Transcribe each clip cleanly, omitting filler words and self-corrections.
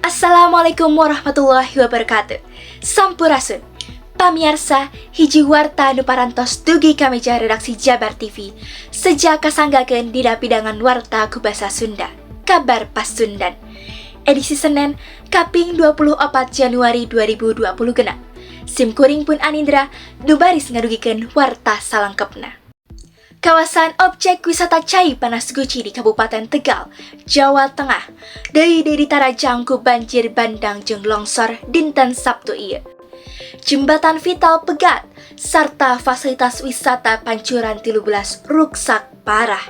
Assalamualaikum warahmatullahi wabarakatuh. Sampurasun. Pamiarsa, hiji warta nu parantos dugi ka meja redaksi Jabar TV. Seja kasanggakeun dina pidangan warta ku basa Sunda. Kabar Pasundan. Edisi Senin, kaping 24 Januari 2020 genep. Sim kuring pun Anindra, nu baris ngadugikeun warta salengkepna. Kawasan objek wisata Cai Panas Guci di Kabupaten Tegal, Jawa Tengah, deui deui ditarajang ku banjir bandang jeung longsor dinten Sabtu ieu. Jembatan vital pegat sarta fasilitas wisata Pancuran 13 ruksak parah.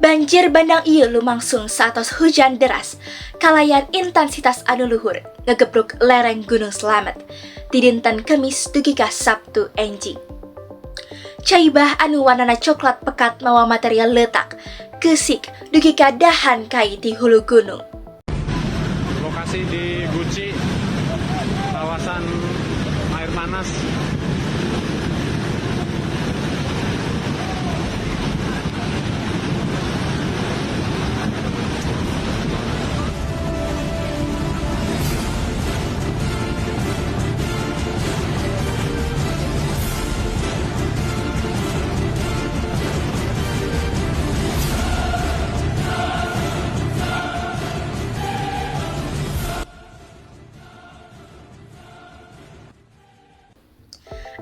Banjir bandang ieu lumangsung saatos hujan deras kalayan intensitas anu luhur ngegebruk lereng Gunung Slamet di dinten Kemis dugi ka Sabtu enjing. Cai bah anu warnana coklat pekat mawa material letak, keusik dugi ka dahan kai di hulu gunung. Lokasi di Guci, kawasan air panas.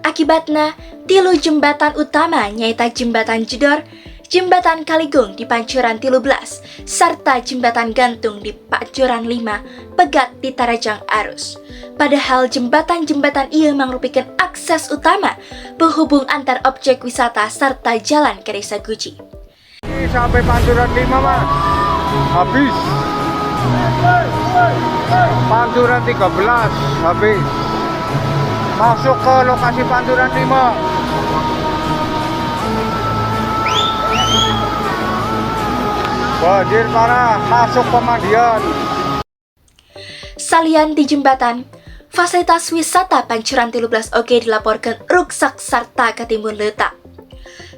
Akibatna, tilu jembatan utama nyaeta Jembatan Jedor, Jembatan Kaligung di Pancuran 13, serta Jembatan Gantung di Pancuran 5 pegat ditarajang arus. Padahal jembatan-jembatan ieu mangrupikeun akses utama penghubung antar objek wisata serta jalan ke Desa Guci. Ini sampai Pancuran 5, Mas. Habis. Pancuran 13 habis. Masuk ke lokasi Pancuran 5. Banjir parah, masuk pemandian. Salian di jembatan, fasilitas wisata Pancuran 13 oge dilaporkan ruksak serta katimbun letak.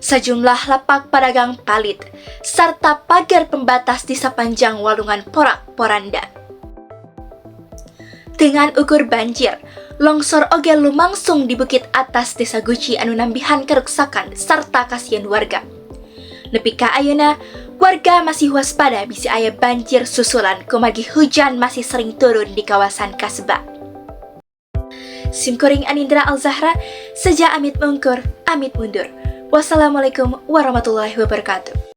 Sejumlah lapak pedagang palit, serta pagar pembatas di sepanjang walungan porak-poranda. Dengan ukur banjir, longsor oge lumangsung di bukit atas Desa Guci anu nambihan keruksakan serta kasihan warga. Nepi ka ayeuna, warga masih waspada bisi aya banjir susulan kumargi hujan masih sering turun di kawasan kasebut. Simkuring Anindra Al-Zahra, seja amit mungkur, amit mundur. Wassalamualaikum warahmatullahi wabarakatuh.